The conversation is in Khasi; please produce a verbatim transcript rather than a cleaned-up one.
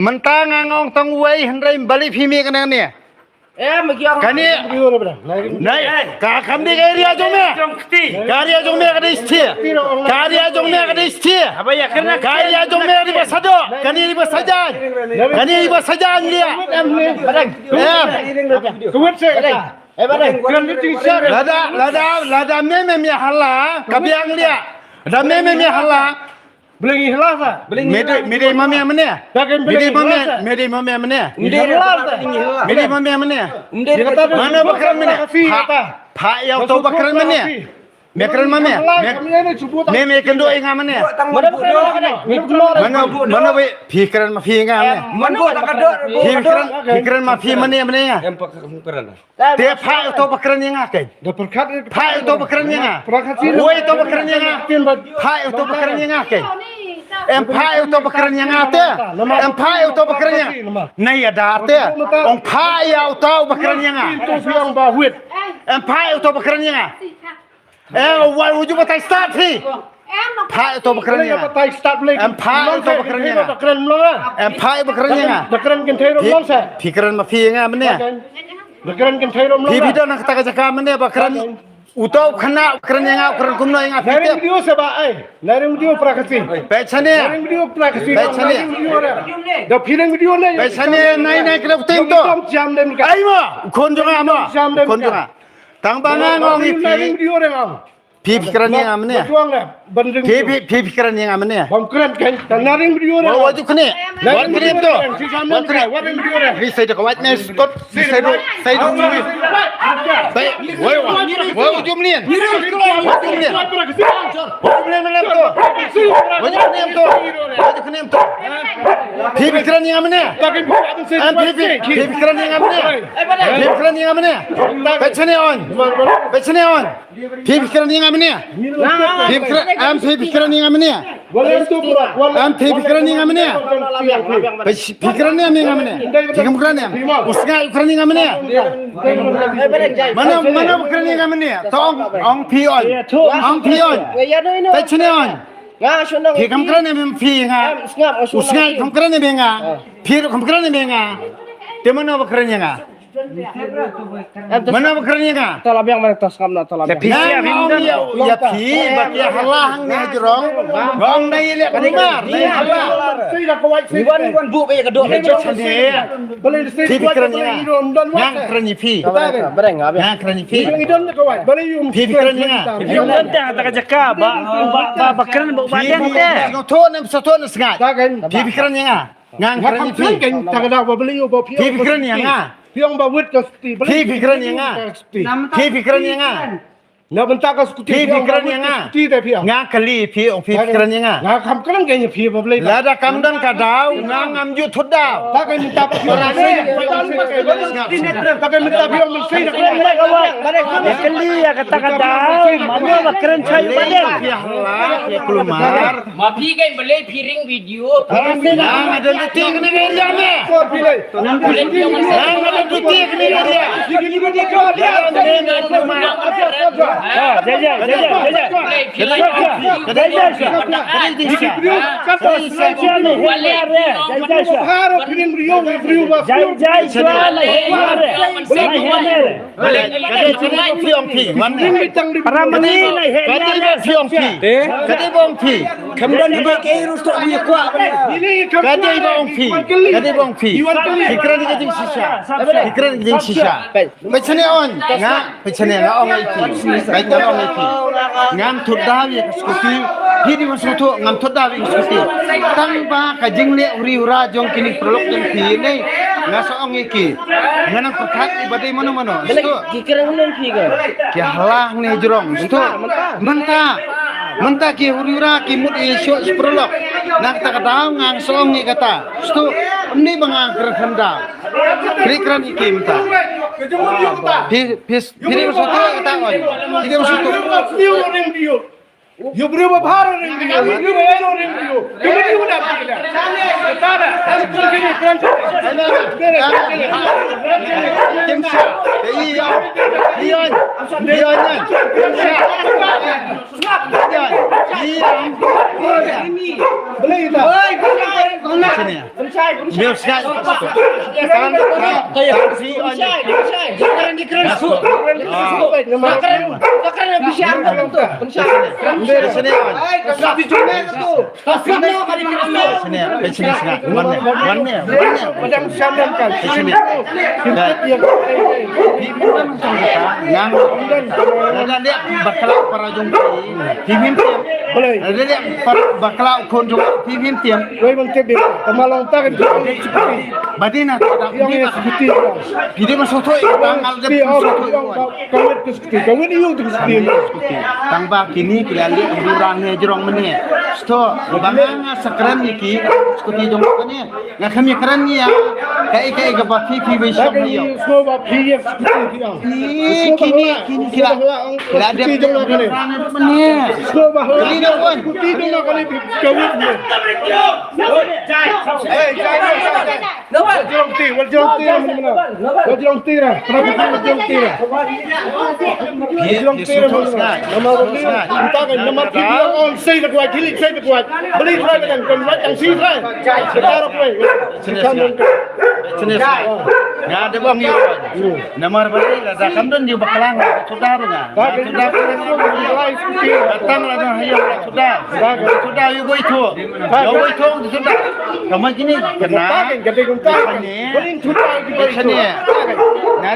Mynta nga ong tang uwei hynrei balei phi mih kane ne. Em, ki ong. Kane. Nai, ka kam dei ka area jong me. Ka area jong me ka dei sthie. Ka area jong me ka dei sthie. Ka area jong me ka dei ba sadoh. Kane dei ba sajan. Kane dei ba sajan lia. Em. Lada, lada, lada me me mih ha la ka biang lia. Lada me me mih ha la. Bling hala sa. Me dei, me dei ma me mane. Me dei ma me, me dei ma me mane. Me dei ma me mane. Mano ba kren mane? Pha, pha ïa uto ba kren mane. Me kren ma me. Me, me kynduh ïa nga mane. Mano, mano ba phi kren ma phi ïa nga mane. Phi kren, phi kren ma phi mane mane. Te pha uto ba kren ïa nga keiñ. Pha uto ba kren ïa nga. Uei uto ba kren ïa nga. Pha uto ba kren ïa nga keiñ. Em pha uto ba kren ïa nga te. Em pha uto ba kren ïa nga. Nai ïa da te. Ong pha ïa uto ba kren ïa nga. Em pha uto ba kren ïa nga. Eh, wai, u ju batai start phi. Pha uto ba kren ïa nga. Em pha uto ba kren ïa nga. Em pha uto ba kren ïa nga. Phi kren ma phi ïa nga mane. Phi phi don ha kata ka jaka mane ba kren. Uto u khynnah u kren ïa nga, u kren kumno ïa nga phi tip. Peit shane. Peit shane. Peit shane, nai nai kren u tim to. Ai mo, u khun jong nga mo. U khun jong nga. Tang ba nga ong ïa phi. Phi phi kren ïa nga mane. Phi phi phi phi kren ïa nga mane. Bam kren kan. Tang na ring video re. Wa ju kne. Wa kne to. Wa kne. Ri sai da ka wat ne skot. Ri sai do. Sai do. Sai. Wa wa. Wa ju mlien. Wa ju mlien. Wa ju mlien mane to. Wa ju kne to. Wa ju kne to. Phi phi kren ïa nga mane. An phi phi phi kren ïa nga mane. Phi kren ïa nga mane. Peit shane on. Peit shane on. Phi phi kren ïa nga mane. Phi phi kren, am phi phi kren ïa nga mane. Am phi phi kren ïa nga mane. Phi phi kren ïa nga mane. Phi kam kren ïa. U Sngaid u kren ïa nga mane. Mano mano u kren ïa nga mane. To ong ong phi ong. Ong phi ong. Peit shane ong. Phi kam kren ïa phi nga. U Sngaid kam kren ïa nga. Phi kam kren ïa nga. Te mano ba kren ïa nga. Mano ba kren ïa nga? Tala biang mano tas kam na tala biang. Nga ong ïa phi ba ki hala hangne ha jrong. Nga ong na ïa leh kumar na ïa hala. Iwan iwan bu ba ïa ka dok. Phi phi kren ïa nga. Nga kren ïa phi. Nga kren ïa phi. Phi phi kren ïa nga. Phi phi kren ïa nga. Phi phi kren ïa nga. Phi phi kren ïa nga. Phi phi kren ïa nga. Nga kren ïa phi. Phi phi kren ïa nga. Phi phi kren ïa nga. Phi phi kren ïa nga. Phi phi kren ïa nga. Phi phi kren ïa nga. Nga kylli phi, ong phi phi kren ïa nga. Lada kam don ka daw nga ngam ju thut daw. Nga kylli ïa kata ka daw. Mano ba kren shai ba dei. Phi hala phi kulmar. Ma phi keiñ balei phi ring video. Nga nga don duty kane ka area me. Nga nga don duty kane ka area. Jai jai jai jai jai. Jai jai. Jai jai. Jai jai. Ka dei ba phi ong phi. Ka dei ba phi. Ka dei ba ong phi. Ka dei ba ong phi. Ka dei ba ong phi. Phi kren ka jingshisha. Phi kren ka jingshisha. Peit shane ong nga. Peit shane nga ong ïa phi. Peit nga ong ïa phi. Ngam thut daw ïa ka skuti. Phi dei ban sngewthuh ngam thut daw ïa ka skuti. Tang ba ka jingleh uri ura jong kine ki paralok jong phi ne. Nga sa ong ïa ki. Nga nang pyrkhat ïa ba dei mano mano. Ki kren nang phi ka. Ki hala hangne jrong. Sto. Mynta. Mynta ki huri hura ki mut ïa shuh shu paralok. Na kata ka daw nga sa ong ïa kata. Sto. Ym dei ba nga kren kren daw. Kri kren ïa ki mynta. Phi phi phi dei ba sngewthuh ïa kata oi. Phi dei ba sngewthuh. Yu briew ba bha ruh ring briew, yu briew ba ïaid ruh ring briew. Yu briew ba dap briew. Tara. Kim sa. Ïa, ïa, ïa, ïa. Kim sa. Ïa, ïa. Balei ta? Sini. Bniah sngap. Tang, tang, tang, si, on. Sini, on. Sini, sini, sini. Wan ne, wan ne, wan ne. Sini. Nang, nang, nang, bakla para jong ki. Phi mim tiam. Balei? Lada leh bakla u khun jong phi, phi mim tiam. Wei ban tip ïa ka. Tang ba long ta kan ka dei skuti. Ba dei na ta da. Ïong ïa skuti. Phi dei ban sngewthuh ïa ka, ngal dei ban sngewthuh ïa ka. Ka wit ka skuti. Ka wit ïa u ka skuti. Tang ba kine ki la leh u rang ne jrong mane. Sngewthuh ba nga nga sa kren ïa ki skuti jong kane. Nga khlem ïakren ïa kaei kaei kaba phi phi ba ïashem ïa u. Sngewbha phi ïa skuti phi ong. Ih, kine, kine ki la, ki la dep jong nga kane. Sngewbha. Kine da wan. Skuti jong nga kane phi kawit ne. Wal jrong ti, wal jrong ti, wal jrong ti ra. Kenapa kau wal jrong ti ra? Wal jrong ti ra. Namar ba ni, kita kan namar ki bilang ong sei da kuat, hilik sei da kuat. Beli try kan, kan wai tang si try. Kita rap wai. Sini, sini. Sini, sini. Nga da bang ïa. Namar ba ni la da kam don ïa bakla nga. Suda nga. Suda. Tang la da ïa suda. Suda ïa boi tu. Ïa boi tu suda. Kama kini kena. Kata kan, kata kan. Sini. Boleh suda ïa boi tu. Sini. Nga